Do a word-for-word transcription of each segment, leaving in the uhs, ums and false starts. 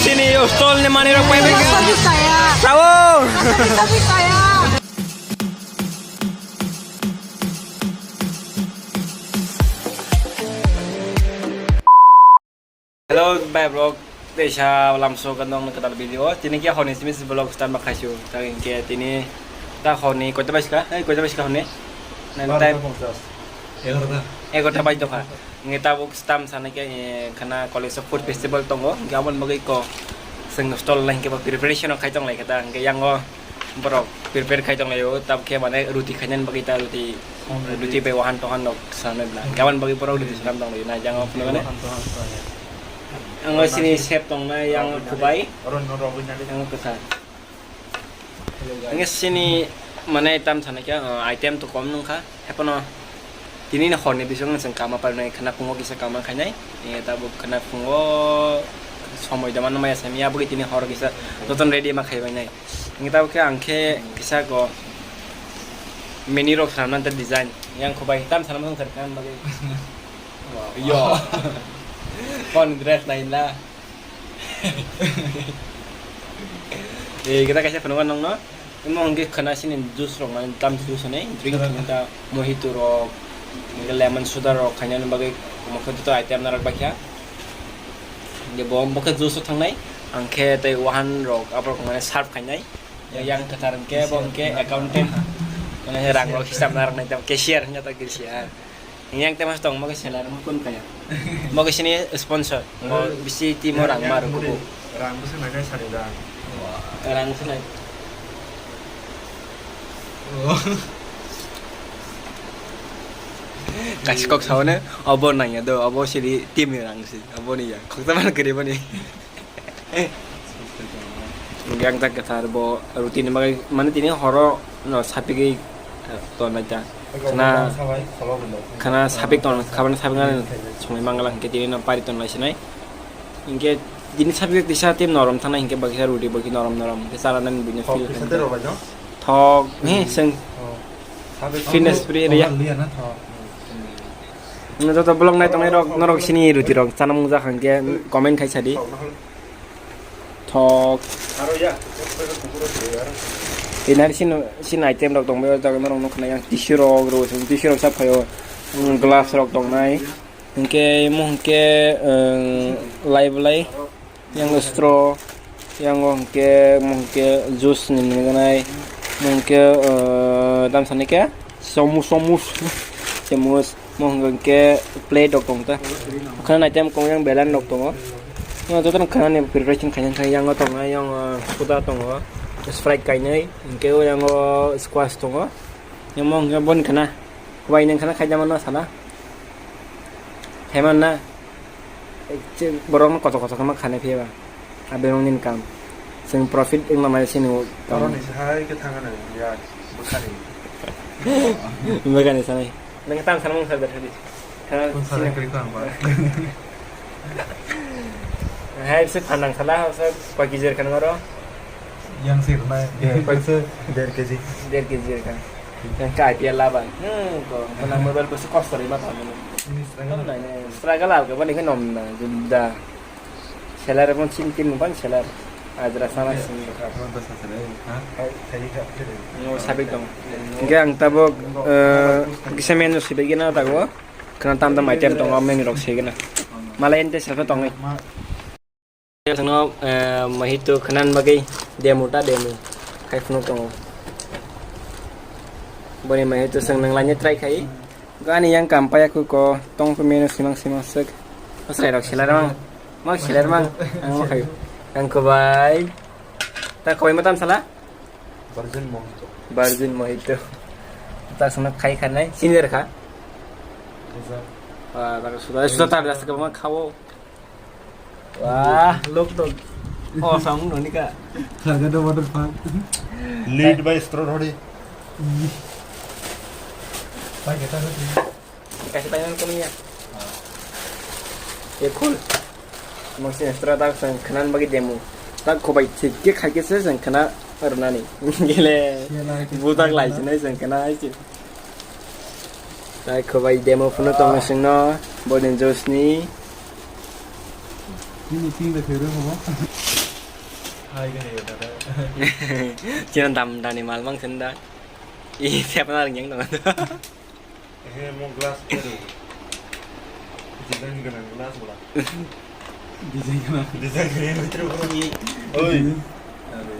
Sini yo stall ni mani rok pai bai. Sabi saya. Sawo. Sabi saya. Hello, bye vlog. Teisa lamso ka nong kadal video. Tini kya honi simi vlog start ma khaisu. Tang ke tini ta honi kota baska? Eh, kota baska honi? Nan time. Egarota. Egarota bai to kha. Nge tabuk stam sana ke, eh, khana college of food festival tongo. Nge abon bagwi ko seng stall lain ke ba preparation khai tong lai kata. Nge yango borok prepare khai tong lai o. Tab ke mane ruti khainani bagwi ta ruti. Ruti bai wahan tohan rok sanai bla. Gabon bagwi borok ruti sanam tong lai na jango phunukane. Ang sini chef tong na yang kubai. Ang kwthar. Ang sini mane tam sana kya, eh, item to kom nung kha. Hepono tini na horni bising ang kama par nai khana phungo kisa kama khainai. Eh, tabuk khana phungo somoi dama numa ya samya bagwi tini hor kisa joton ready ma khai bai nai. Ang tabuk khe ang khe kisa go menu rok sanam ta design. Yang khubai tam sanam sang serkan bagwi. Yo. Kon dress lain la. Eh, kita kaisa phunukha nongno. Imo hwnkhe khana sini juice rok mane tam juice hinwi drink khana ta mojito rok, hwnkhe lemon soda rok khainani bagwi mokhe joto item narwk baikha. Hwnkhe bo mokhe juice o thangnai, ang khe tei wahan rok aborok mane serve khainai. Yang kwthar hwnkhe bo hwnkhe accountant, mane rang rok hisab narwknai tamo cashier hwnkhe ta cashier. Yang temas tong, mokhe seller mo kun kaya. Mokhe sini sponsor. Mo bisi timo rang mar kubu. Rang bisi nanya sari da. Rang bisi nai. Kasi kok saone, obo nanya do, obo sini tim ni rang si, obo ni ya. Kok teman kiri bani. Hwnkhe ang tak kwthar bo rutini bagwi mane tini horo no sapigwi tonlai ta. Khana, khana sapik ton, khabani sapik nani songwi mangala hwnkhe tini no pari tonlai sinai. Hwnkhe tini sapik tisa tei norom thangnai hwnkhe bakisa ruti bo khe norom norom hwnkhe chana nani buino feel khainai. Thok, he, seng. Fitness free area. Joto vlog nai tongnai rok, norok sini ruti rok chana mung jak hwnkhe comment khai sadi. Thok. Inari sin, sin item rok tong bai, o jaga norok nukha yang tissue rok, ro, tissue rok sab khayo, mm, glass rok tongnai. Hwnkhe, mo hwnkhe, um, lai belai, yang straw, yang o hwnkhe, mo hwnkhe juice ni nwngnai, mo hwnkhe, uh, dam sani khe, somus, somus, somus. Mo hwnkhe plate rok tong ta. Khana item kong yang belan rok tongo. Yang joto khana ni preparation khaina khe yang tongo, yang soda tongo, Sprite kainwi, hwnkhe yang squash tongo. Yang mo hwnkhe boni khana. Bai nang khana khaida mano sana. Heman na. Borok no koto koto khama khana phiya ba. Abirong ni income. Sing profit wng ma mai sini. Oro ni sahai khe thangana ya. Bukhari. Bagani sanai. Nang tam sana mung sa berhadi. Kun sana kri ko ang ba. Hai se phanang sala sa kwa kijer kan maro. Yang sir na. Yang se der keji. Der keji kan. Yang ka I P L laban. Hmm, ko mana mobile ko se kosto ri ma tamo. Ini struggle. Struggle al ko bani ko nom na jumda. Seller pun sin tin bang seller. Ajra sana sin. Apa bahasa seller? Ha? No sabik dong. Hingke ang tabok, eh, kisa menu sibai gina tago. Kana tam tam item tongo menu rok sigina. Malai ente selfie tongo. Tongno, eh, mojito khanan bagwi demo ta demo khai phunuk tongo. Boni mojito chwng nang laina try khai. Gani yang kam paya khu ko tong khu menu simang simang sek. Asai rok selar mang. Mang selar mang. Ang ma khai. Ang ko bai. Ta koi matam sala? Virgin mojito. Virgin mojito. Ta sana khai khanai senior kha. Wah, ta sudah sudah ta das ke mang khawo. Wah, look to. Oh, sang no nika. Laga do water park. Lead by straw thodi. Pai kita tu. Kasi pai nang kumiya. Ye cool. Masi straw tak sang khanan bagi demo. Tak khobai thik ke khai ke se sang khana rwnani. Gele. Butak lai sinai sang khana ai si. Tai khobai demo phano tongna singno, boni juice ni. Ini ting da khairok hobo. Hai khairok da. Chini dam dani mal mang sen da. I siapa nang yang dong. Eh, mo glass kiri. Design gwnang glass bola. Design gwnang. Design gwnang, betul, betul. Oi.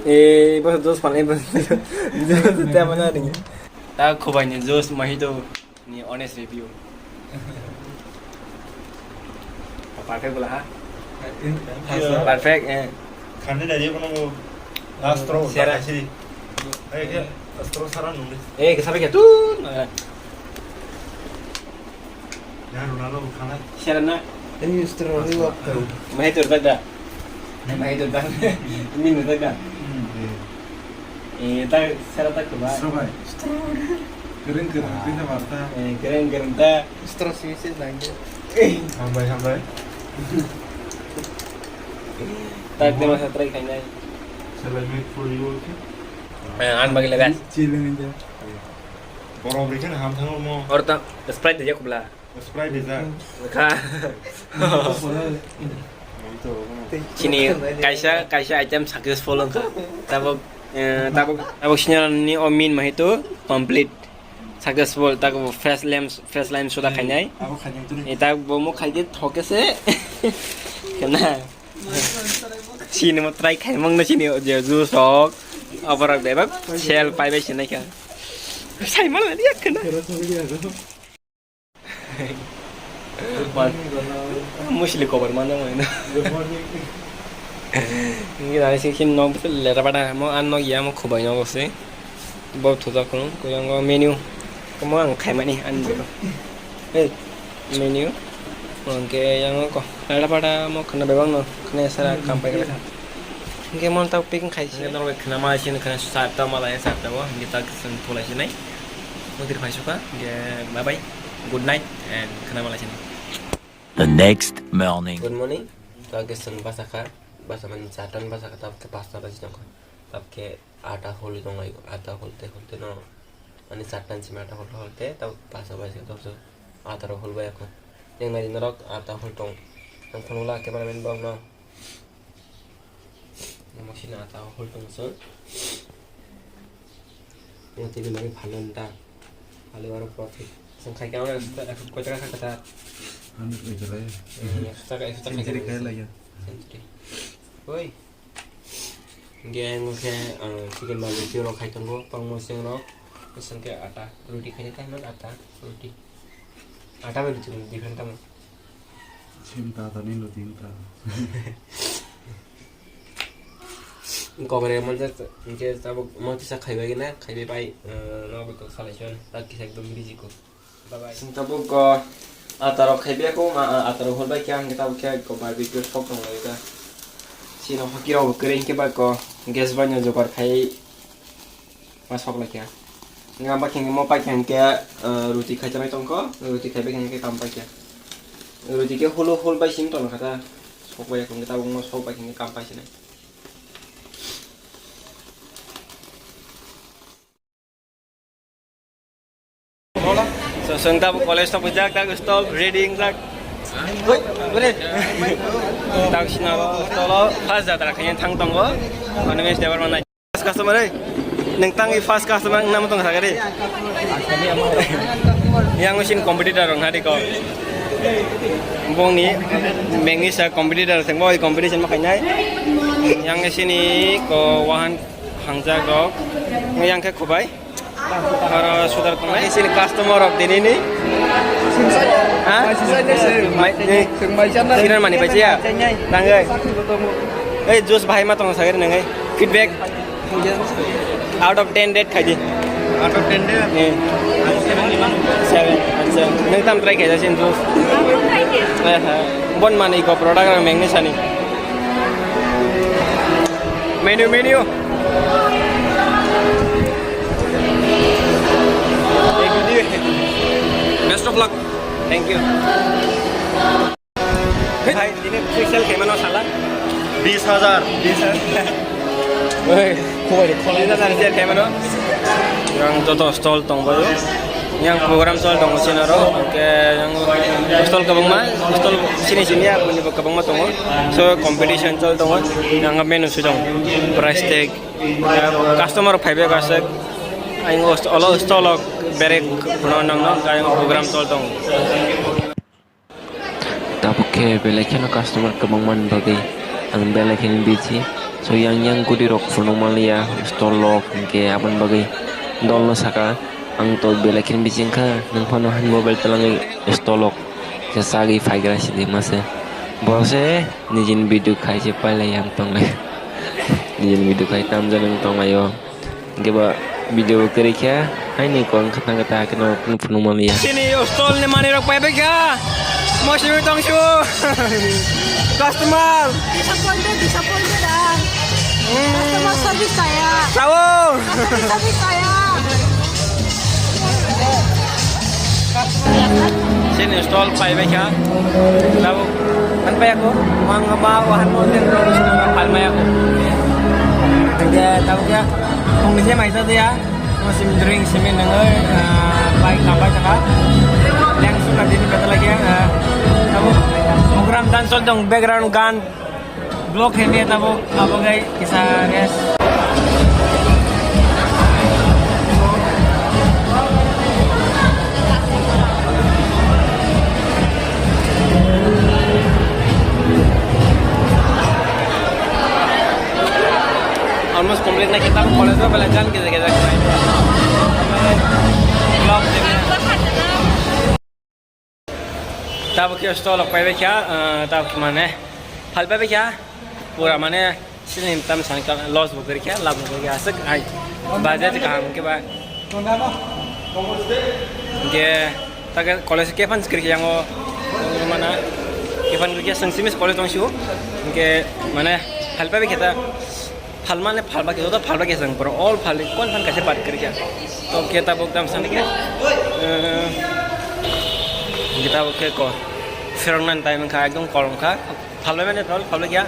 Eh, bos dos pan, eh, bos. Design gwnang. Ta khubai ni juice mojito ni honest review. Perfect bola ha? Perfect, eh. Khande dari kono last straw. Sera. Seri. Eh, dia straw sara nunggu. Eh, ke sampai ke tu. Ya, Ronaldo khana. Sera na. Ini straw ni waktu. Mai tur da. Mai tur da. Ini tur da. Hmm. Eh, ta sera ta kuba. Straw bai. Kering kering kita warta. Eh, kering kering ta. Straw simi se nangde. Hambai, hambai. Tak de masa try khainai. Shall I make for you also? Eh, an bagi lagas. Chilling in there. Borok rikhe na ham thango mo. Or ta Sprite de kubla. Sprite de ja. Kha. Chini kaisa, kaisa item successful wngkha. Tabuk, eh, tabuk, tabuk senior ni o min mahitu complete. Successful, tak bo fresh lem, fresh lime soda khainai. Abo khainai tuli. E tak bo mo khaike thoke se. Kena. Sini mo try khai mang na sini je juice ok. Abarak bebak sel pai bai sinai kha. Sai mal dia kena. Musli kobar mana mana. Good morning. Ini dari sini nok lera pada mo an nok ya mo khubai nok se. Bo thujak khung, kuyango menu. Omo ang khaimani ani bero. Hey, menu. Hwnkhe yango ko. Lada pada mo khwna bebak no. Khwna sara kam pai kha. Hwnkhe mon tak picking khai se. Norok khwna ma sini khwna sat ta mala ya sat ta bo. Hwnkhe tak sen pulai sinai. Mudir phai suka. Hwnkhe bye bye. Good night and khwna mala sini. The next morning. Good morning. Tak sen basa kha. Basa mani satan basa kha tak ke pasta basi jong kha. Tak ke Ata hol tong lai, ata hol te hol te no. Ani chattan simi ata hol hol te, tau pasa bai se tau so ata rok hol bai ako. Yang nai norok ata hol tong. Ang phone la cameraman bok no. Namo sini ata hol tong so. Yang tini mari phalan ta. Phalan aro profit. Song khai kau na kota kata. Anu koi jaga ya. Kota kata kota. Century khai lagi. Century. Oi. Hingke ang khe, ah, chicken barbecue rok khai tongo, kormo seng rok, bwswng khe ata, roti khai khe man ata, roti. Ata bai roti different tamo. Sim ta ta ni roti ta. Kokore man je, je tabuk mo kisa khai bai na, khai bai bai, ah, no bai kok salai chon, tak kisa ekdom busy ko. Sing tabuk ko atarok khai biya ko ma atarok hol bai khe ang tabuk khe ko barbecue sok tong lai ta. Sino hoki rok kre hingke ba ko gas bai no jogar khai ma sok lai khe. Nga ba khe mo pai khe hingke, eh, roti khai chanai tong ko, roti khai bai khe hingke kam pai khe. Roti khe holo hol bai sing tong kha ta. Sok bai khe hingke tabuk mo sok bai khe hingke kam pai sinai. So, sengta bo college tok jak, tak stop, ready jak. Tak sina bo, tolo, first jatra khayan thang tongo. Animesh Debbarma nai. First customer, eh? Neng tang i first customer, nama tong sakari? Yang mesin competitor rong hari ko. Bongni, mengni sa competitor, sengbo competition ma khainai. Yang sini ko wahan hangjak rok. Yang khe khubai. Aro sudar tongnai. Sini customer rok dinini. Ha? Mai, eh. Sinan mani bai ya? Tangai. Eh, juice bahai ma tong sagir nangai. Feedback. Out of ten rate khai di. Out of ten rate? Eh. Seven. Acha. Nang tam try khai da sin juice. Eh, ha. Bon mani ko product rang mengni sani. Menu, menu. Best of luck. Thank you. Hai, ini facial khaimano sala? Bis hajar. Bis hajar. Oi, khubai de kholai. Bis hajar facial khaimano. Yang joto stall tongbayo. Yang program chol tongo chini oro, hwnkhe yang stall kwbangma, stall chini chini ya, boni bo kwbangma tongo. So competition chol tongo, yang menu sujong, price tag, customer phaibai aswk, ayang olo stall o berek phano nangno, ayang program chol tongo. Tabuk khe belai kheno customer kwbangmani bagwi ang belai kheno busy. So yang yang guri rok phunukmanliya stall rok, hinkhe aboni bagwi dolno saka ang to belai kheno busy wngkha, nwng phano haino mobile twlangwi stall rok khe chagwi phaigra sidi mase. Bo se nijini video khai se pailai ang tonglai. Nijini video khai tamjani wng tonglaio. Hingke ba video bo kwrwi khe, haini kok wngkha thangkhe ta khe no phunuk mani ya. Chini stall ni manwi rok pai bai kha. Mo simi tong su. Customer. Disappointed, disappointed ah. Hmm. Customer service kaya. Sao. Customer service kaya. Sini stall pai bai kha. Tabuk man pai aku. Mang ba wahan mo ten terus nang pal mai aku. Ya tabuk ya. Kung ni se mai sa ya. Mo sim drink simi nang oi. Pai ka pai ka. Yang suka dini kata lagi ya. Tabuk program dan sol dong background gan. Vlog khe mia tabuk, abo khe kisa rest. Almost complete na kita college o belai jan kisa kisa khlai. Vlog khe mia. Tabuk khe stall rok pai bai kha, ah, tabuk khe mane phal pai bai kha, pura mane sini tam san kha loss bo kori kha, lab bo kori kha, aswk ai budget kaham khe ba. Hingke ta khe college khe fan kori kha yango, mana khe fan kori kha, seng simis college tong siu, hingke mane phal pai bai kha ta. Phalmani phalba khe, joto phalba khe chwng borok all phalwi kon phan kaisa part kwrwi kha. To khe tabuk dam sani khe, eh, khe tabuk khe ko phirok nani time wngkha ekdom kolom kha. Phalbai mani tol phalbai kha.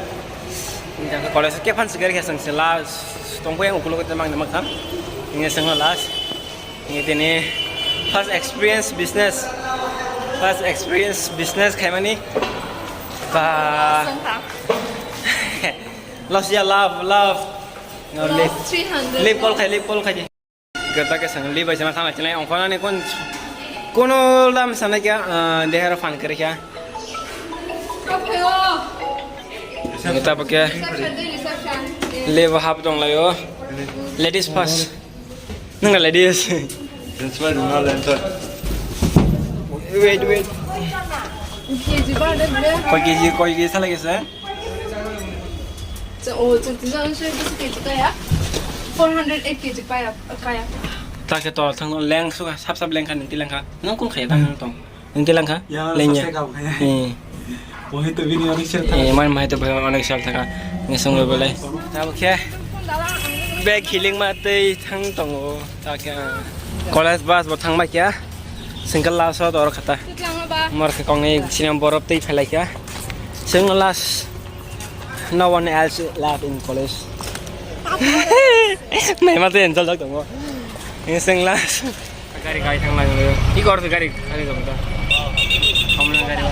Hingkhe college khe phan swkar khe chwng se last tongkho yang ukulok tei mangni makham. Hingkhe chwngno last. Hingkhe tini first experience business. First experience business khaimani. Ba. Loss ya, love, love. No, leave. Loss three hundred. Leave call khai, leave call khai di. Gata ke sang leave bai sana sana chinai ongkho nani kon kono dam sana kya, ah, dehero fan kare kya. Gata pa kya? Reception, reception. Leave hap dong layo. Ladies first. Nang ladies. Transfer dona lento. Wait, wait. K G ba de. Koi K G, koi K G sala kesa? Chwng, o, chwng tini jani soi bwswk K G kaya? Four hundred eight K G kaya, kaya. Ta khe to thang leng suka, sap sap leng kha, nung ti leng kha. Nung kun khaya ta nung tong. Nung ti leng kha? Ya, leng ya. Sap sap kha. Hmm. Bo hai to bini onek sel thang. Eh, man hai to bini onek sel thang. Ngi sung lo belai. Ta bo khe. Bag hiling ma tei thang tongo. Ta khe, ah, college bus bo thang ba kya? Single last o dor khata. Mor khe kong ni sini borop tei phelai kya? Single last. No one else left in college. Mai ma tei enjoy lak tongo. Ini single last. Gari kai thang lang. Igor gari kai thang ta. Thom lang gari.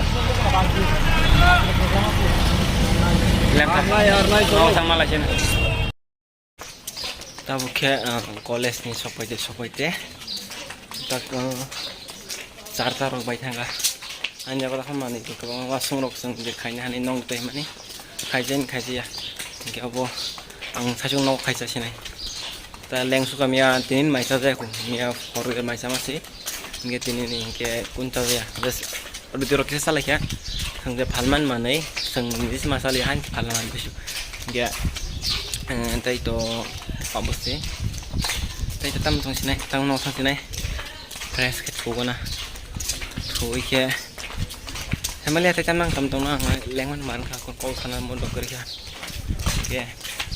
Lem ta. Oh, thang ma la chen. Tabuk khe, ah, college ni sokpaite, sokpaite. Tak, ah, charta rok bai thangkha. Ani jaga o manwi kwbangma wasung rok chwng je khaina hani nong tei mani. Khaijani khaijiya. Hinkhe abo ang saichung nogo khaisa sinai. Ta leng suka miya tinin mai chajaya kho. Miya phor maisa masi. Hinkhe tinini hinkhe kun chajaya. Just Oro dui rok kisa salai kha. Thang je phalman manwi, thang je sima salai han phalman bisu. Ya, eh, tai to pabusi. Tai to tam thang sinai, tam no thang sinai. Fresh khe thugana. Thui khe. Family tai tam nang tam tong nang lengman man kha, kol khana mo dok kha. Ke,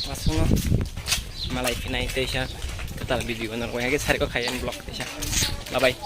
wasung no. Malai phinai teisa. Total video no koi ha ke sari ko khayan vlog teisa. Bye bye.